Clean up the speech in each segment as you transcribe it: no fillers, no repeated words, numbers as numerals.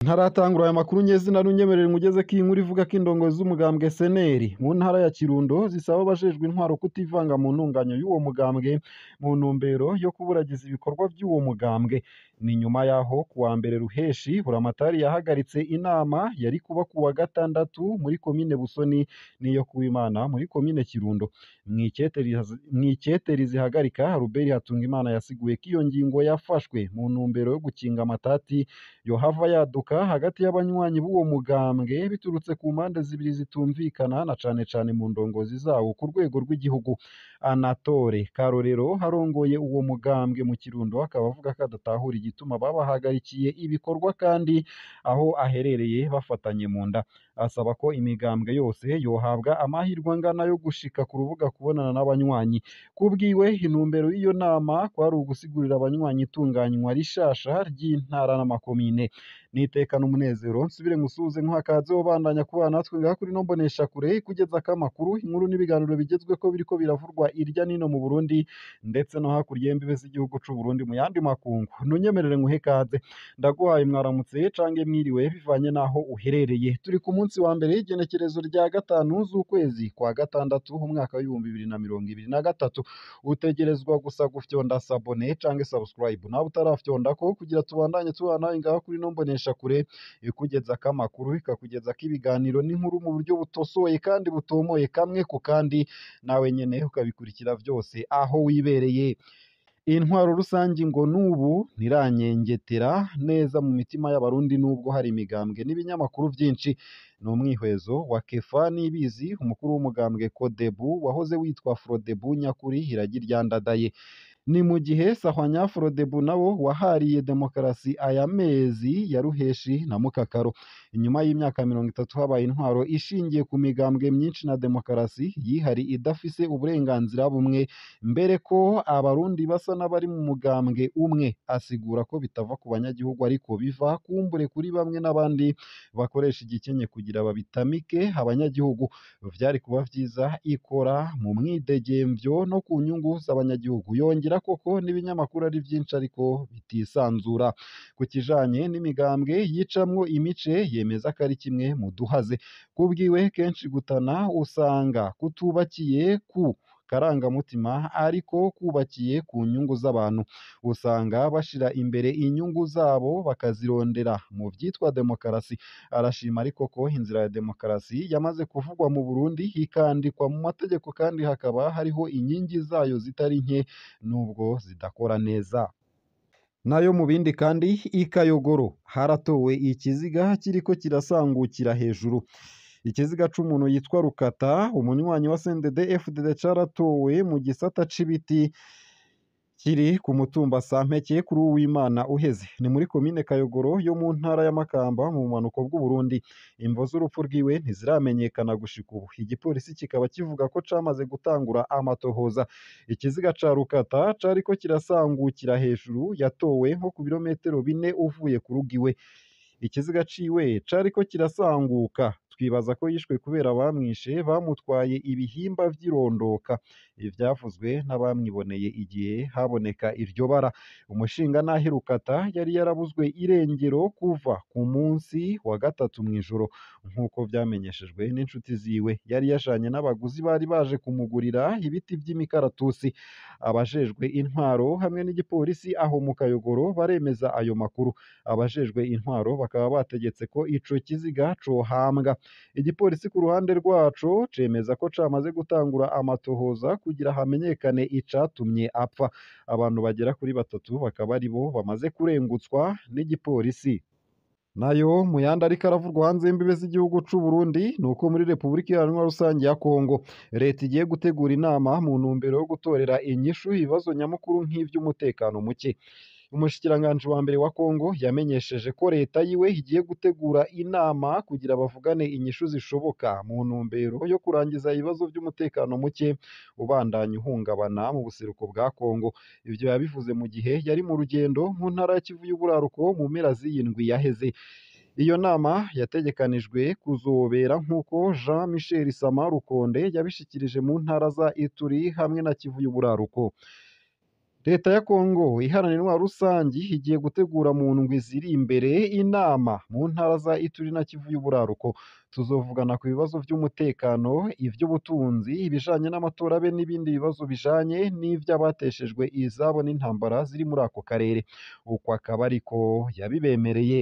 Ntaratangura aya makuru nyezina runyemerere ngugeze ko iyi nkuru ivuga ko indongozi z'umugambwe SNL mu ntara ya Kirundo zisaba abajejwe intwaro kutivanga mu ntunganyo y'uwo mugambwe mu ntumbero yo kuburagiza ibikorwa by'uwo mugambwe. Ni nyuma yaho kuwa mbere Ruheshi Buramatari yahagaritse inama yari kuba kuwa gatandatu muri komine Busoni n'iyo kuw'Imana muri komine Kirundo. Mw'ikete rizihagarika, Robert Hatungimana yasiguye ko iyo ngingo yafashwe mu ntumbero yo gukinga amatati yohava yaduka hagati y'abanywanyi b'uwo mugambwe biturutse ku mpande zibiri zitumvikana na cane cane mu ndongozi zawo ku rwego rw'igihugu. Anatole Karorero arongoye uwo mugambwe mu Kirundo akaba avuga ko adatahura igituma babahagarikiye ibikorwa kandi aho aherereye bafatanye mu nda. Asaba ko imigambwe yose yohabwa amahirwe angana yo gushika ku rubuga kubonana n'abanywanyi. Kubwiwe, intumbero y'iyo nama kwari ugusigurira abanywanyi itunganywa rishasha ry'intara n'amakomine. Niteka n'umunezero nsubire ngusuhuze nkuhakaze ubandanya kubana natwe ngaha kuri ino mboneshakure ikugezako amakuru, inkuru n'ibiganiro bigezweko biriko biravurwa irya nino mu Burundi ndetse no hakurya y'imbibe z'igihugu c'u Burundi mu yandi makungu. Ntunyemerere nguhe kaze, ndaguhaye mwaramutse cange mwiriwe bivanye n'aho uherereye. Turi ku munsi wa mbere y'igenekerezo rya 5 z'ukwezi kwa gatandatu umwaka w'2023. Utegerezwa gusa gufyonda sabone cange subscribe nawe utarafyondako kugira tubandanye tubana ngaha kuri ino mboneshakure ikugezako amakuru, ikakugezako ibiganiro n'inkuru mu buryo butosoye kandi butomoye kamwe ku kandi, nawe nyene ukabikurikira vyose aho wibereye. Intwaro rusangi ngo n'ubu ntiranyengetera neza mu mitima y'Abarundi nubwo hari imigambwe n'ibinyamakuru vyinshi. Ni umwihwezo wa Kefa Nibizi, umukuru w'umugambwe Kodebu wahoze witwa Frodebu nyakuri iragi ryandadaye. Ni mu gihe Sahwanya Frodebu nabo wahariye demokarasi aya mezi ya Ruheshi na Mukakaro. Inyuma y'imyaka 30 habaye intwaro ishingiye ku migambwe myinshi na demokarasi yihari idafise uburenganzira bumwe, mbere ko Abarundi basa n'abari mu mugambwe umwe. Asigura ko bitava ku banyagihugu ariko biva kumbure kuri bamwe n'abandi bakoresha igikenye kugira babitamike abanyagihugu. Vyari kuba vyiza ikora mu mwidegemvyo no ku nyungu z'abanyagihugu. Yongera koko n'ibinyamakuru ari vyinshi ariko bitisanzura. Ku kijanye n'imigambwe yicamwo imice, yemeza ko ari kimwe mu duhaze. Kubwiwe, kenshi gutana usanga kutubakiye ku karangamutima ariko kubakiye ku nyungu z'abantu. Usanga bashira imbere inyungu zabo bakazirondera mu vyitwa demokarasi. Arashima ariko ko inzira ya demokarasi yamaze kuvugwa mu Burundi ikandikwa mu mategeko kandi hakaba hariho inkingi zayo zitari nke nubwo zidakora neza. Nayo mu bindi kandi, i Kayogoro haratowe ikiziga kiriko kirasangukira hejuru. Ikiziga c'umuntu yitwa Rukata, umunywanyi wa CNDD FDD, caratowe mu gisata c'ibiti kiri ku mutumba Sampeke kuri Uwimana uheze. Ni muri komine Kayogoro yo mu ntara ya Makamba mu bumanuko bw'Uburundi. Imvo z'urupfu rwiwe ntiziramenyekana gushika ubu. Igipolisi kikaba kivuga ko camaze gutangura amatohoza. Ikiziga ca Rukata cariko kirasangukira hejuru yatowe nko ku birometero 4 uvuye ku rugo iwe. Ikiziga ciwe cariko kirasanguka. Twibaza ko yishwe kubera abamwishe bamutwaye ibihimba vy'irondoka. Ibi vyavuzwe n'abamwiboneye igihe haboneka iryo bara. Umushingantahe Rukata yari yarabuzwe irengero kuva ku munsi wa gatatu mw'ijoro, nk'uko vyamenyeshejwe n'inshuti ziwe. Yari yajanye n'abaguzi bari baje kumugurira ibiti vy'imikaratusi. Abajejwe intwaro hamwe n'igipolisi aho mu Kayogoro baremeza ayo makuru. Abajejwe intwaro bakaba bategetse ko ico kiziga cohambwa. Igipolisi ku ruhande rwaco cemeza ko camaze gutangura amatohoza kugira hamenyekane icatumye apfa. Abantu bagera kuri 3 bakaba aribo bamaze kurengutswa n'igipolisi. Nayo mu yandi ariko aravurwa hanze y'imbibe z'igihugu c'u Burundi ni uko muri Repubulika Iharanira Rusange ya Kongo leta igiye gutegura inama mu ntumbero yo gutorera inyishu ibibazo nyamukuru nk'ivy'umutekano muke. Umushikiranganji wa mbere wa Kongo yamenyesheje ko leta yiwe igiye gutegura inama kugira bavugane inyishu zishoboka mu ntumbero yo kurangiza ibibazo vy'umutekano muke ubandanya uhungabana mu buseruko bwa Kongo. Ivyo yabivuze mu gihe yari mu rugendo mu ntara ya Kivu y'Uburaruko mu mpera z'iyi ndwi yaheze. Iyo nama yategekanijwe kuzobera nk'uko Jean Michel Sama Rukonde yabishikirije mu ntara za Ituri hamwe na Kivu y'Uburaruko. Leta ya Kongo iharanira intwaro rusangi igiye gutegura mu ndwi ziri imbere inama mu ntara za Ituri na Kivu y'Uburaruko. Tuzovugana ku bibazo vy'umutekano, ivy'ubutunzi, ibijanye n'amatora be n'ibindi bibazo bijanye n'ivy'abateshejwe izabo n'intambara ziri muri ako karere. Uko akaba ariko yabibemereye.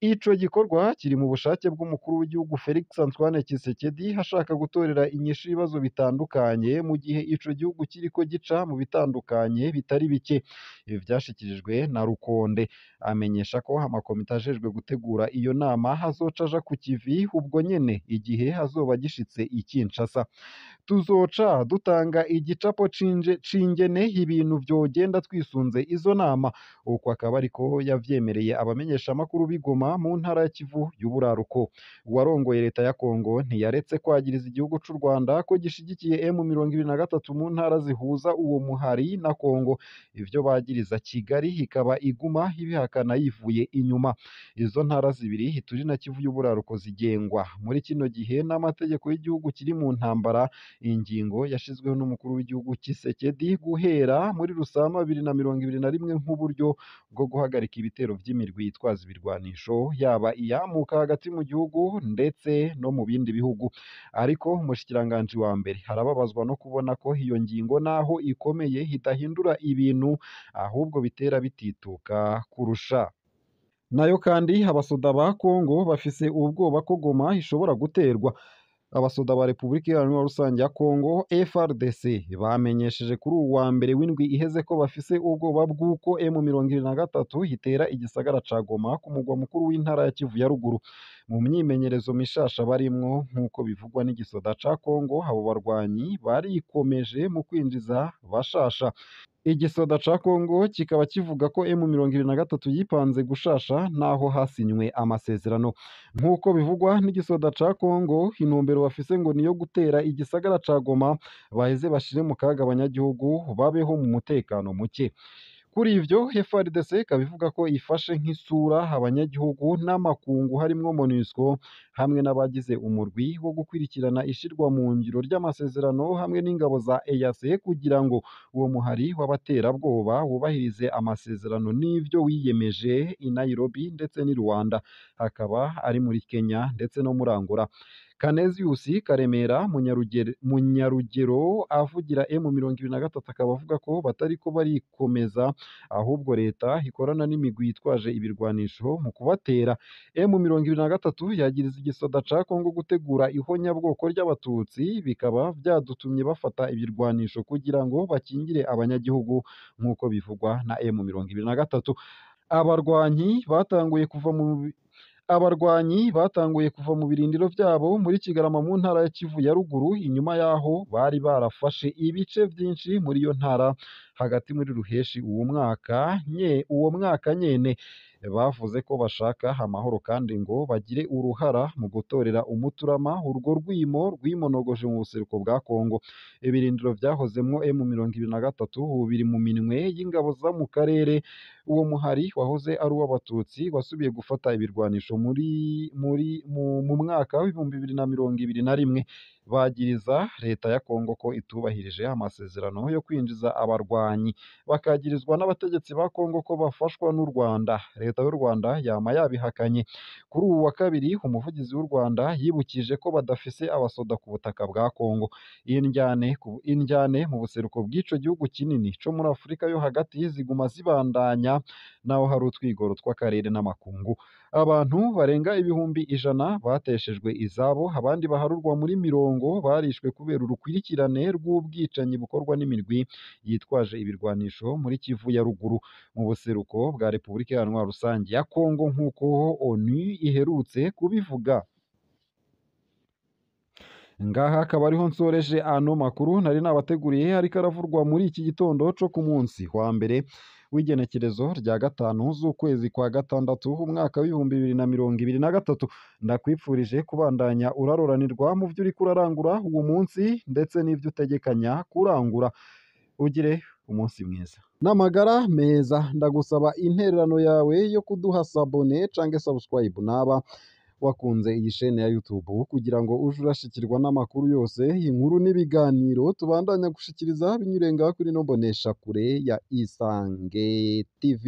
Ico gikorwa kiri mu bushake bw'umukuru w'igihugu Felix Antoine Tshisekedi ashaka gutorera inyishu ibibazo bitandukanye mu gihe ico gihugu kiriko gica mu bitandukanye bitari bike. Ibi vyashikirijwe na Rukonde amenyesha ko amakomite ajejwe gutegura iyo nama azoca aja ku kivi ubwo nyene igihe azoba gishitse i Kinshasa. Tuzoca dutanga igicapo c'ingene ibintu vyogenda twisunze izo nama. Uko akaba ariko yavyemereye abamenyeshamakuru b'i Goma mu ntara ya Kivu y'Uburaruko. Uwarongoye leta ya Kongo ntiyaretse kwagiriza igihugu c'u Rwanda ko gishigikiye M23 mu ntara zihuza uwo muhari na Kongo. Ivyo bagiriza Kigali ikaba iguma ibihakana yivuye inyuma. Izo ntara zibiri Ituri na Kivu y'Uburaruko zigengwa muri kino gihe n'amategeko y'igihugu kiri mu ntambara, ingingo yashizweho n'umukuru w'igihugu Tshisekedi guhera muri Rusama 2021 nk'uburyo bwo guhagarika ibitero vy'imirwi yitwaza ibirwanisho yaba iyamuka hagati mu gihugu ndetse no mu bindi bihugu. Ariko umushikiranganji wa mbere arababazwa no kubona ko iyo ngingo naho ikomeye idahindura ibintu ahubwo bitera bitituka kurusha. Nayo kandi abasoda ba Kongo bafise ubwoba ko Goma ishobora guterwa. Abasoda ba Repubulika Iharanira Rusange ya Kongo FARDC bamenyesheje kuri uwu wa mbere w'indwi iheze ko bafise ubwoba bw'uko M23 itera igisagara ca Goma ku mugwa mukuru w'intara ya Kivu ya ruguru. Mu myimenyerezo mishasha barimwo nk'uko bivugwa n'igisoda ca Kongo, abo barwanyi barikomeje mu kwinjiza bashasha. Igisoda ca Kongo kikaba kivuga ko M23 yipanze gushasha naho hasinywe amasezerano. Nk'uko bivugwa n'igisoda ca Kongo, intumbero bafise ngo niyo gutera igisagara ca Goma baheze bashire mu kaga abanyagihugu babeho mu mutekano muke. Kuri ivyo FARDC ikaba ivuga ko ifashe nk'isura abanyagihugu n'amakungu harimwo MONUSCO hamwe n'abagize umurwi wo gukurikirana ishirwa mu ngiro ry'amasezerano hamwe n'ingabo za EAC kugira ngo uwo muhari w'abaterabwoba wubahirize amasezerano n'ivyo wiyemeje i Nairobi ndetse n'i Rwanda, hakaba ari muri Kenya ndetse no muri Angola. Canesius Karemera Munyarugero avugira M23 akaba avuga ko batariko barikomeza ahubwo leta ikorana n'imigwi yitwaje ibirwanisho mu kubatera. M23 yagiriza igisoda ca Kongo gutegura ihonyabwoko ry'abatutsi bikaba vyadutumye bafata ibirwanisho kugira ngo bakingire abanyagihugu nk'uko bivugwa na M23. Abarwanyi batanguye kuva mu Abarwanyi batanguye kuva mu birindiro vyabo muri Kigarama mu ntara ya Kivu ya ruguru inyuma yaho bari barafashe ibice vyinshi muri iyo ntara hagati muri Ruheshi uwo mwaka nyene. Bavuze ko bashaka amahoro kandi ngo bagire uruhara mu gutorera umuturama urwo rwimo rwimonogoje mu buseruko bwa Kongo. Ibirindiro vyahozemwo M23 ubu biri mu minwe y'ingabo zo mu karere. Uwo muhari wahoze ari uw'abatutsi wasubiye gufata ibirwanisho mu mwaka w'2021. Bagiriza leta ya Kongo ko itubahirije amasezerano yo kwinjiza abarwanyi, bakagirizwa n'abategetsi ba Kongo ko bafashwa n'u Rwanda. Leta y'u Rwanda yama yabihakanye. Kuri uwu wa kabiri umuvugizi w'u Rwanda yibukije ko badafise abasoda ku butaka bwa Kongo. Indyane mu buseruko bw'ico gihugu kinini co muri Afurika yo hagati ziguma zibandanya naho hari utwigoro tw'akarere n'amakungu. Abantu barenga 100,000 bateshejwe izabo, abandi baharurwa muri mirongo barishwe kubera urukurikirane rw'ubwicanyi bukorwa n'imirwi yitwaje ibirwanisho muri Kivu ya ruguru mu buseruko bwa Repubulika Iharanira Rusange ya Kongo nk'uko ONU iherutse kubivuga. Ngaha akaba ariho nsoreje ano makuru nari nabateguriye ariko aravurwa muri iki gitondo co ku munsi wa mbere w'igenekerezo rya 5 z'ukwezi kwa 6 umwaka w'2023. Ndakwipfurije kubandanya uraroranirwa mu vyo uriko urarangura uwo munsi ndetse n'ivyo utegekanya kurangura. Ugire umunsi mwiza n'amagara meza. Ndagusaba intererano yawe yo kuduha sabone canke subscribe naba Wakunze iyi shene ya YouTube kugira ngo uje urashikirwa n'amakuru yose, inkuru n'ibiganiro tubandanya gushikiriza binyurenga kuri no mboneshakure ya Isange TV.